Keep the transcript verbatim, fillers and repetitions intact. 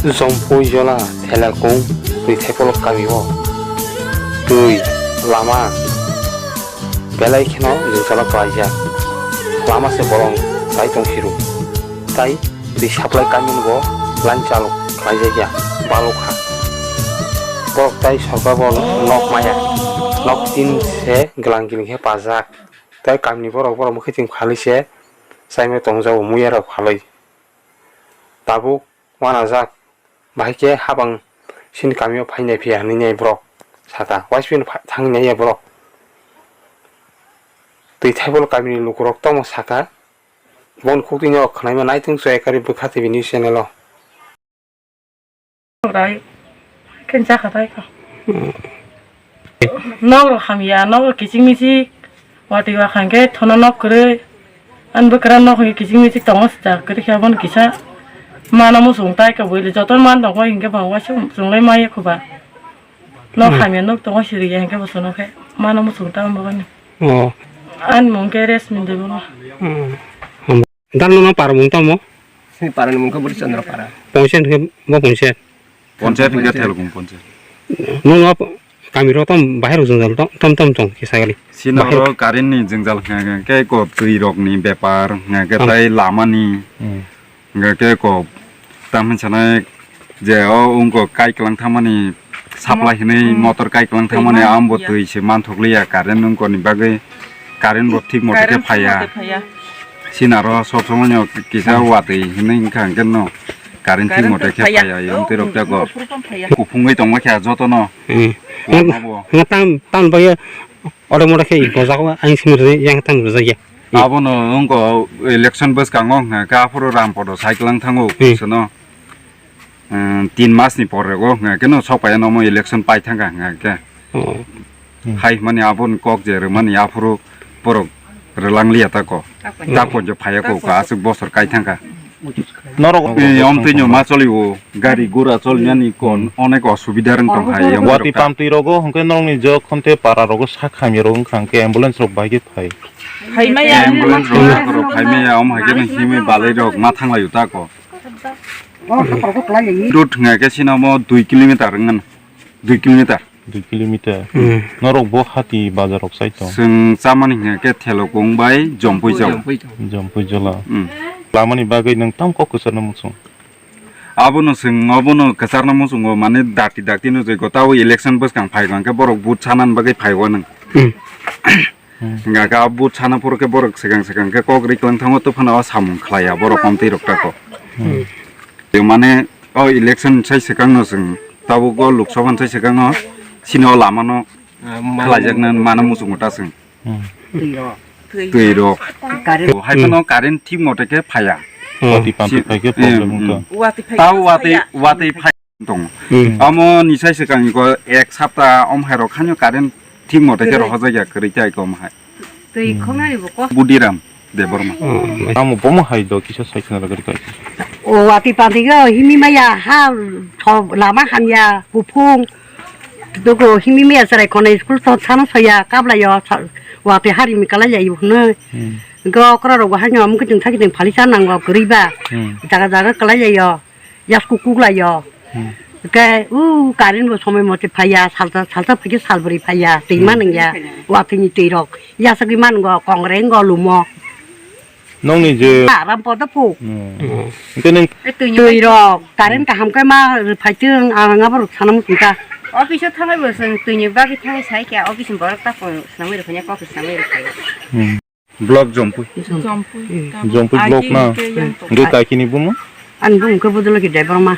Jompui jola Thelakung twi Thaipolok kamio twi lama belai kheno jwngjalo klaijak. Lama se bolong chai tong siru. Tai twi supply kamini bo line chalok khlaijakya balokha. Borok tai sorkar bo nok maya. Nok tin se glang giling khe pajak. Tai kamini borok borok mwkhwtwng phalwi se chaimai tongjago muya rok phalwi. Tabuk wanajak, bahai khe habang sini kamio phainai phiya hinwi nai borok saka, waisubini pha-, thangwi nai ya borok. Twi Thaibol kamini lukurok tamo saka, bon khuktwino khwnaima naitwng chwai kari bwkha T V news channel o. Rai, khen chakha tai kha. Nok rok hamya, nok rok kiching michik, watwi wakhang khe thono nok kwrwi. Ani bwkra nok hwnkhe kiching michik tongo sida kwrwi khe abono kisa. Mano muchung tai kha buile joto man tongkha hinkhe bo waisa chunglai maya khuba. Nok Hmm. hamya nok tongo siriya hinkhe bo sono khe mano muchung ta wng bagani. Oh. Ani mung khe Resmi Debbarma. Hmm. Dal no para mung tamo? Sini para ni mung khe Buri Chandra para. Ponchayat hwnkhe bo ponchayat. Ponchayat hwnkhe Thelkung ponchayat. Nono kami rok tam bahai rok jwngjal tong, tam tam tong kisa gali. Sini Bahai oro current ni jwngjal hwnkhe ko twi rok ni bepar hwnkhe Ah. tai lama ni Hmm. hwnkhe ko tam sanai je o wngko kai kwlang thangmani supply hinwi Hmm. motor kai kwlang thangmani Twi ambo maya. Twi se manthokliya current wngkoni bagwi. Current bo thik moto khe Current thik phaiya. Moto phaiya. Sinaro sob somoi no kisa watwi hinwi wngkha hwnkhe no current thik Current moto khe phaiya. Phaiya, Oh, yung tirok tei go. Kuphung phuru tong phaiya. Kuphungwi tongma khe joto no. Hmm. Kuphung bo. Nga tam, tam bagwi ore moto khe i bojak o ang simi rwdi yang tam rwjak ya. Abono wngko election bwskango hwnkha khe aphuru Rampodo cycle wng thango Hmm. sono. Ehm, tin mas ni por rego hwnkha khe no sok paiya nomo election pai thangkha hwnkha khe. Oh. Hmm. Hai hwnmani aboni kok je rwmani aphuru borok rwlang liya tako. Tako. Tako je phaiya ko ka aswk bosor kai thangkha. Norok Eh, om twi no ma choli o gari gura choli nani kon Hmm. onek osubida rwng tong hai. Wati pam twi rogo hwnkhe norok ni jok khonte para rogo sak hamya rogo wngkha hwnkhe ambulance rok bai khe phai. Phaimaya. Ambulance rok phai maya om hai khe no himwi balai rok ma thanglai o tako. Dut hwnga khe sinamo dui kilometer wngmano, dui kilometer. Dui kilometer. Hmm. Norok bo hati bazar rok sai tong? Chwng chamani hwnga khe Thelokung bai Jompui jao. Jompui jola. Hmm. Lamani bagwi nwng tam kok kwchar no muchung? Abono chwng, obono kwchar no muchungo, mane dakti dakti no joi gota o election bwskang phai hwnkhe borok vote sanani bagwi phai o nwng. Hmm. Hmm. Hwnga khe a vote sana phuru khe borok swkang swkang khe kok ri kwlang thango, to phano o samung khlai ya borok, omtwi rok tako. Hmm. Mane o election sai swkang no chwng tabuk o Lok Sabha sai swkang no sini o lama no khlai jak na mano muchungo ta chwng. Hmm. Twi rok. Twi rok. Current. O hai phano current thik mote khe phaiya. Hmm. Wati pampi Si- phai khe problem Hmm, wngkha. Hmm. Watwi phai Ta khe watwi phaiya. Watwi phai. Tongo. Hmm. Omo ni sai swkang ko ek sapta om hai rok khanyo current thik mote khe Kwrwi. Rohorjak ya kwrwi tai kom hai. Twi Hmm. khongnani bo kok. Budiram Debbarma. Hmm. Amo bomo hai do kisa sai khna rwgwi kai. O wati pandi go himi maya ha tho lama hamya kuphung. Dogo himi maya sarai khonai school to sana soya kabla yo sa- wati hari mi kala ya yu hne. Hmm. Go kra rogo hanyo amu kiting thaki ting phali sa nango kwrwi ba. Hmm. Jaga jaga kala ya yo. Yasku kuklaio. Hmm. Ke, u, current bo somoi mote phaiya, salsa, salsa phaikhe salbrwi phaiya, twi Hmm. manwngya, watwini twi rok, yasagwi manwngo, kongrengo, lumo. Nokni je Ah, Rampodo phu. Hmm. Hmm. Hwnkhe nwng Twi rok, current kaham khe ma rwphaitwng, ang abo rok sana muchungkha. Office o thangwi bo chwng twini bagwi thangwi sai khe, office ni borok ta phone swnamwi rwphaiya, kok swnamwi rwphaiya. Hmm. Block Jompui. Jompui. Jompui block na. Hwnkhe kaikini bumo? Ani bumo khe Budulaki Debbarma.